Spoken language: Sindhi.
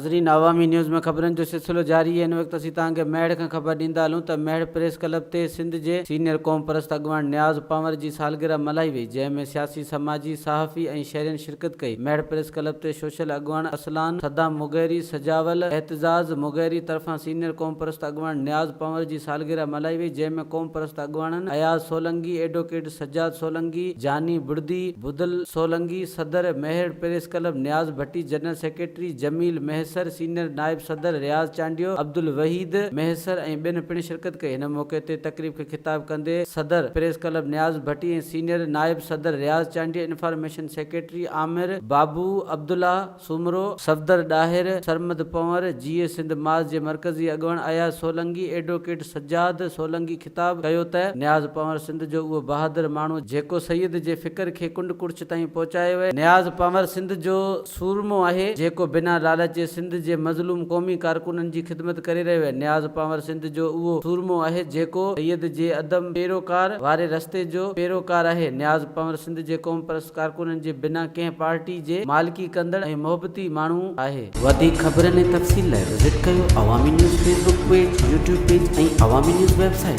ناظرين عوامي نيوز ۾ خبرن جو سلسلو جاري آهي هن وقت اسين توهان کي ميهڙ کان خبر ڏيندا هلون ته ميهڙ پريس ڪلب تي سنڌ جي سينيئر قومپرست اڳواڻ نياز پنور جي سالگرهه ملهائي وئي جنهن ۾ سياسي سماجي صحافي ۽ شهرين شرڪت ڪئي ميهڙ پريس ڪلب تي سوشل اڳواڻ اصلان صدام مغيري سجاول اعتزاز مغيري طرفان سينيئر قومپرست اڳواڻ نياز پنور جي سالگرهه ملهائي وئي جنهن ۾ قومپرست اڳواڻن اياز سولنگي ايڊووڪيٽ سجاد سولنگي جاني بڙدي بدل سولنگي، صدر Mehar press club Niaz Bhatti, general secretary Jamil Mahesar, senior نائب صدر رياض چانڊيو، عبدالوحيد مهيسر ۽ ٻين پڻ شرڪت ڪئي. هن موقعي تي تقريب کي خطاب ڪندي صدر پريس ڪلب نياز ڀٽي ۽ سينيئر نائب صدر رياض چانڊيو، انفارميشن سيڪريٽري عامر بابو، عبدالله سومرو، صفدر ڏاهر، سرمد پنور، جيئي سنڌ ماز جي مرڪزي اڳواڻ اياز سولنگي، ايڊووڪيٽ سجاد سولنگي خطاب ڪيو ته نياز پنور سنڌ جو اهو بهادر ماڻهو جيڪو سيد جي فڪر کي ڪنڊ ڪڙڇ تائين پهچايو ويو، نياز پنور سنڌ جو سورمو آهي جيڪو بنا لالچ جي سنڌ جي مظلوم قومي ڪارڪنن جي خدمت ڪري رهيو آهي، نياز پنور سنڌ جو اهو سورمو آهي جيڪو سيد جي عدم پيروڪار واري رستي جو پيروڪار آهي، نياز پنور سنڌ جي قومپرست ڪارڪنن جي بنا ڪنهن پارٽي جي مالڪي ڪندڙ ۽ محبتي ماڻهو آهي. وڌيڪ خبرن ۽ تفصيل لاء وزٽ ڪيو Awami news Facebook page, YouTube page ۽ Awami news website.